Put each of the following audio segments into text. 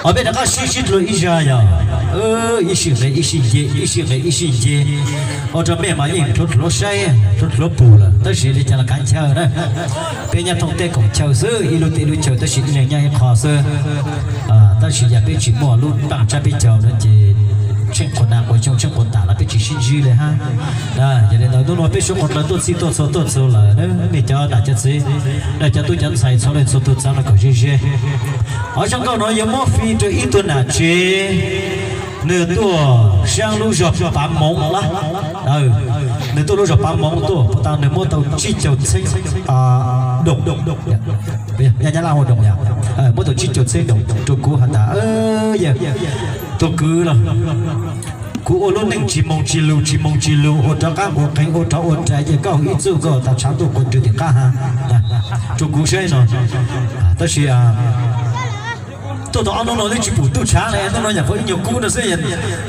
Os, peb rov qab sib sib dlua ib zag yog ib sij nqe ib sij nce, ib sij nqe ib sij nce, ua rau mej mas yeej hluav hluav saib, hluav hluav pum lawm, tab sis li cas los kav chaw na. Peb nyob thoob teb koom chaw xwb, ib lub teb lub chaw tab sis ib leeg nyob ib qho xwb. Tab sis yog peb tsis muaj lub npaaj tsab peb caug no ces tsheej quas nas quas xyoo tsheej quas tam los peb tsis sib ntsib li hab. Yog li ntawd hnub no peb suav qhov dlaws tuaj txhij tuaj txhua tuaj txhua lawm, nej cov nam cov txiv, nej cov tub cov ntxhais txhua leej txhua tug txav no kom ze ze. Hov zoo nkauj no yuav muab fij rau ib tug nam tsev, nws tuaj saab lub zog Pav Moov lawm. Nws tuaj lub zog Pav Moov tuaj, puas tas nws muab tau tsib caug txheeb doos, Nyab Laj hu doos yog, muab tau tsib caug txheeb doos rau kuv has tas, yog tug kwv los, kuv ua lub neej tsis moog tsis lug tsis moog tsis lug, ua rov qaab ua qeeg ua rov ua rais ces koj hu ib txuj nkauj tas Tshav Ntuj Quas Nrws tim qaab hab rau kuv saib no. Tab sis tuaj tau ob nub no twb tsis pum tub tshav le, nub no nyam qhuav ib nyuag kub no xwb,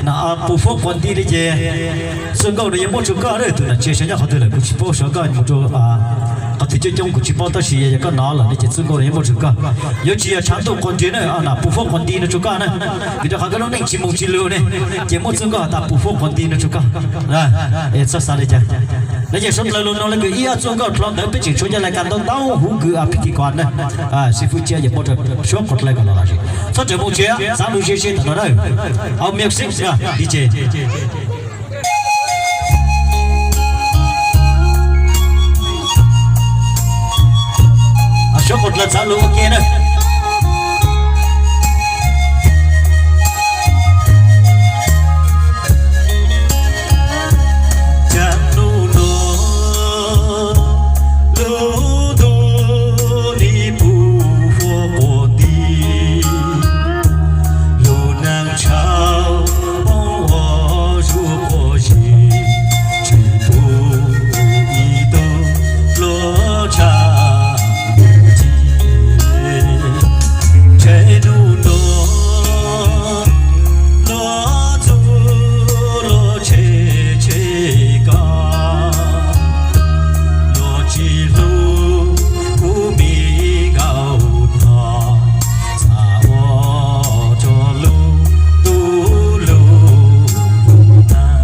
na, pus fuab quas nti li ces txuj nkauj no yuav muab rua koj, tus nam tsev saib nyob qhov twg lawm kuv tsis paub, saib koj mus rua qhov twg coob coob kuv tsis paub, tab sis yog koj nov lawm ne ces txuj nkauj no yuav muab rua koj. Yuav tsis yog Tshav Ntuj Quas Nrws na, na, pus fuab quas nti no rua koj na, vim rau qhov koj lub neej tsis moog tsis lug ne, ces muab txuj nkauj has tas pus fuab quas nti no rua koj. Es txhob xav li cas. Nov yeej suav dlawg lug noog le kws ib ob txuj nkauj dlhau ntawd peb tseem tshuav cov lais kas ntau ntau huv kws a phi ti kos na. Xib fwb Tsiab yuav muab rua suav qhov dlawg kom los lom zem. Txhob rawm mus tsev, xav lug ze ze ntawm no na. Au music na, D J. Suav qhov dlawg txav lug ua ke na. Caag nub nuav lub ntuj nim pum huab quas nti, lub neej tshauv poob ua zuj quas zis, tsis pum ib tug luag tshaj ci. Ntshe nub nuav luag txuj luag tshe tshe koj, luag tsis hlub kuv me nkauj tog, txav ua rua lub ntuj lug lug tag.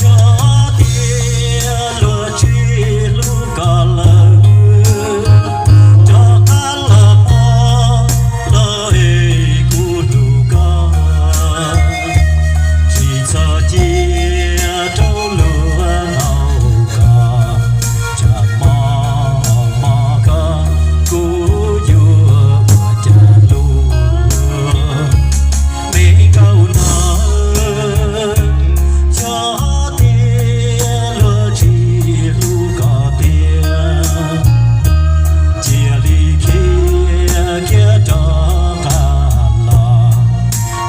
Yog tias luag tsis hlub koj lawm, rov qab los mob lawm es kuv hlub koj, tsis txhob cia rau luag ntaus koj, tsam mob mob koj kuv yuav ua cas hlub. Me nkauj no, yog tias luag tsis hlub koj tiag, cia li khiav khiav rov qab los,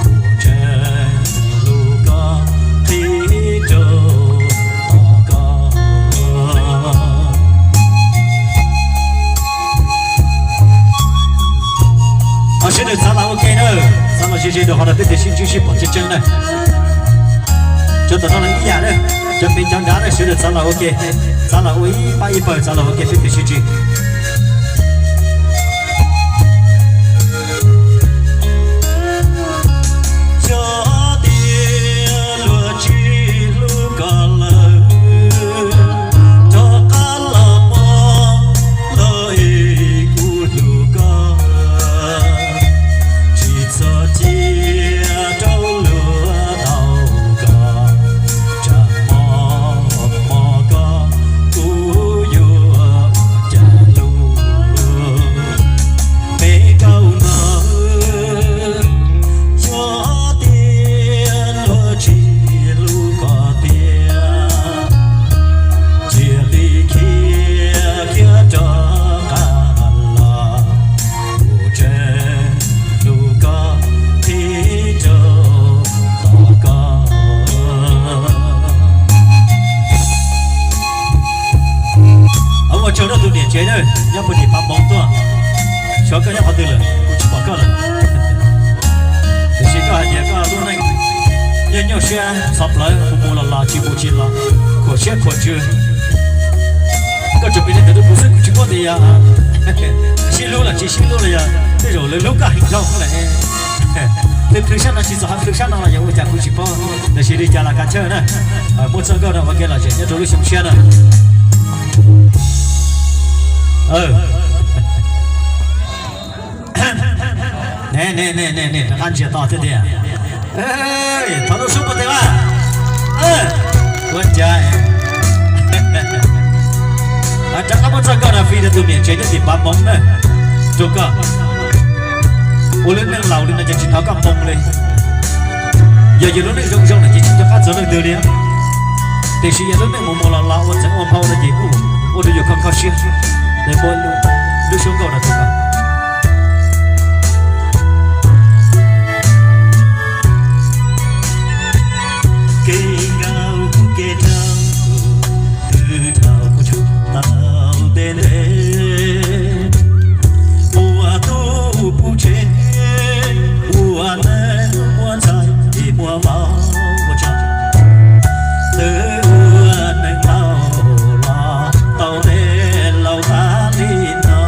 kuv tseem hlub koj qhib rau tos koj. Ho sawv daws txav los ua ke na, txav los ze ze rau qhov no peb thiaj sib ntsib sib pom tseeb tseeb na. Cov tom no los ib yam na, cov pem cov nrad na sawv daws txav los ua ke, txav los ua ib pab ib pawg txav los ua ke peb thiaj sib ntsib. Yog tias luag tsis hlub koj lawm, rov qab los mob lawm es kuv hlub koj, tsis txhob cia rau luag ntaus koj, tsam mob mob koj kuv yuav ua cas hlub. Me nkauj no, yog tias luag tsis hlub koj tiag, cia li khiav khiav rov qab los, kuv tseem hlub koj qhib rau tos koj. Ua tsaug rau tus niam tsev na, nyob puag tim Phav Moov tuaj, xyov koj nyob qhov twg lawm kuv tsis pom koj lawm. Tiam sis koj hais tias koj lub neej nyuaj nyuaj siab txhov plawv, mus mus los los tsis mus tsis los, khuam siab khuam ntsws. Koj tsuas piav li ntawd rau kuv xwb kuv tsis paub tias yog Sib hlub los tsis sib hlub los yog tej zaum lawv hlub koj heev dhau lawm. Plhws plhws sab no tsis txog, plhws sab no los yog ua cas kuv tsis paub, tiam sis li cas los kav chawj na. Muaj txoj nkauj no ua ke lom zem nyob rau lub xyoo tshiab na. Ne ne ne ne ne rov qab ntsia to thiab tiag. Thov lub sub puag tes mas. Ua cas rov qab muab txoj nkauj no fij rau tus niam tsev nyob tim Npav Moov na, rau koj. Ua lub neej laus li no ces tsis hnov koj moo li. Yog yus lub neej zoo zoo na ces tsis nco qab txog leej twg li. Tiam sis yog lub neej mus mus los los ua txeev ua nphau no ces kuj ua rau yus kho kho siab. Lub sub nkauj no rau koj. Kev nkauj kev nraug, twb dhau tsaug tau ntev ntev, muaj tub puv tsev, ua neej muaj ntxhais, muaj vauv muaj tsaug, twb ua neej laus los tau ntev laus tas li no.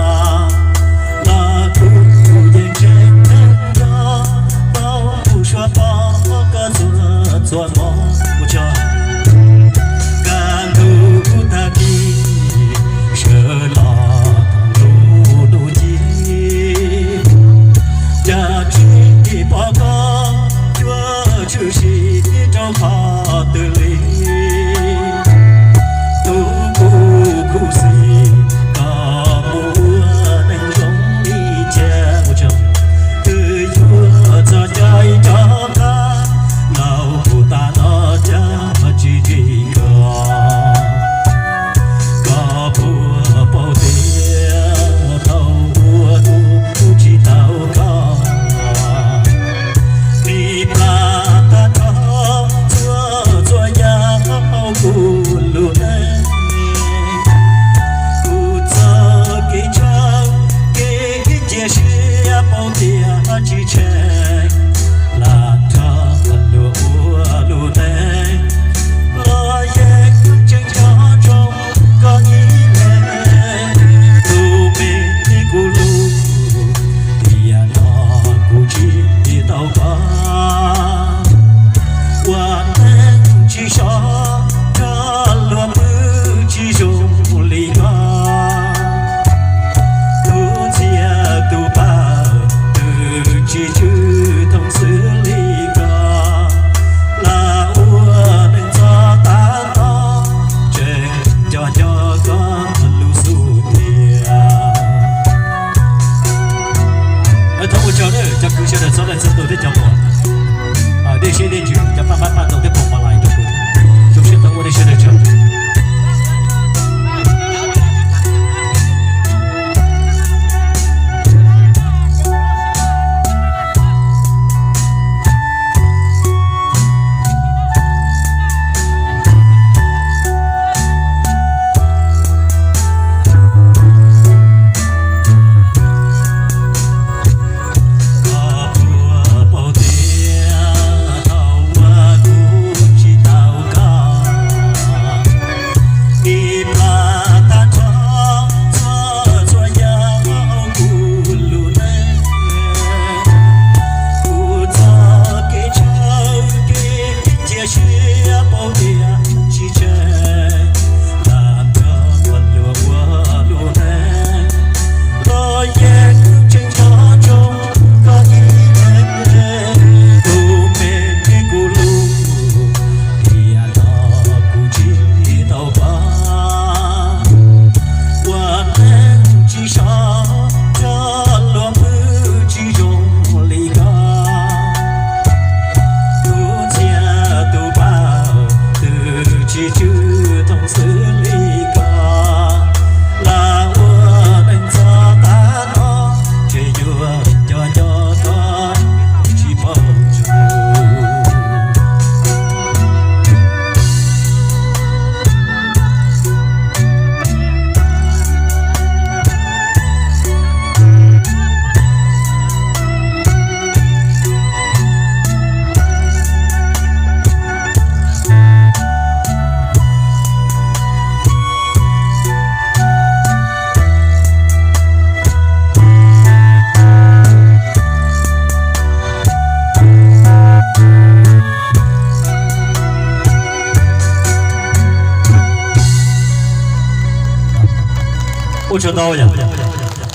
Tsaug ntau yog,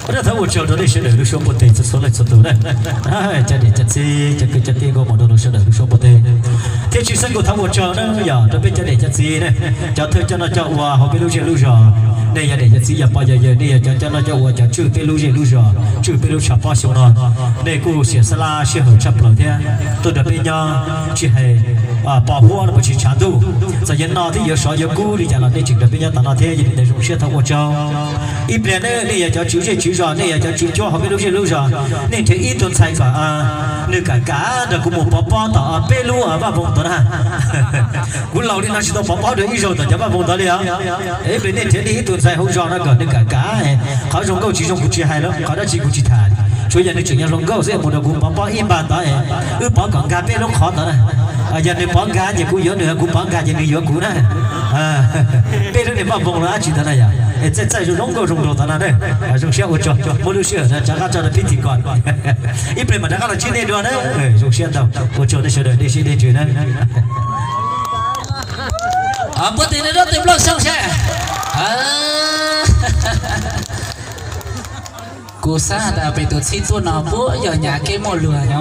ua thov ua tsaug rau nej sawv daws lub suab npuaj teg txhua txhua leej txhua tus na. Cov niam cov txiv cov kwv cov tij nkauj muam nraug nus sawv daws lub suab npuaj teg, thiab tshwj xeeb kuj thov ua tsaug na yog rau peb cov niam cov txiv ne, cov thawj coj noj coj ua hauv peb lub zej lub zos. Nej yog niam yog txiv yog pog yog yawg, nej yog cov coj noj coj ua cov tswj peb lub zej lub zos, tswj peb lub tshav pob xyoo no. Nej kuj xiam xab laj sij hawm tshaj plaws thiab tuaj nrog peb nyob, tsis hais pos huab los puas tsis tshav ntuj, txawm yuav no thiab yuav sov yuav kub li cas los nej tseem nrog peb nyob tom no thiab, yog li ntawd zoo siab thov ua tsaug. Ib pliag nej yog cov tswv zej tswv zos, nej yog cov tswv cuab hauv peb lub zej lub zos, nej nrhiav ib tug ntxhais kom nws kam kam nrog kuv mus pov pob tom peb lub vaj voog tod na. Kuv laus li no tsis tau pov pob rau ib zaug tom cov vaj voog tod li os. Ib pliag nej nrhiav nej ib tug ntxhais hauv zos no kom nws kam kam, qhov zoo nkauj tsis zoo kuv tsis hais lawm, qhov dab tsi kuv tsis tham, tsuav yog nws tseem nyob hluas nkauj xwb mus nrog kuv pov pob ib npag tod, wb pov kom nkag peb lub qhov tod na. Yog nws pov nkag ces kuv yuav nws, kuv pov nkag ces nws yuav kuv na. Peb lub niag vaj voog los dab tsi ntawd na yog, es txaij txaij zoo zoo nkauj zoo nraug tod no na. Zoo siab ua tsaug, muaj lub sij hawm no rov qab tso rau pib tim kom ib pliag mam rov qab los ntsib nej dua na. Zoo siab ntau, ua tsaug nej sawv daws dej siab dej ntsws na. Npuaj tes rau tus nplooj xyoo seb. Kuv xav has tas pem tus txhib tuaj no puab yog nyav keb muaj luag nyob.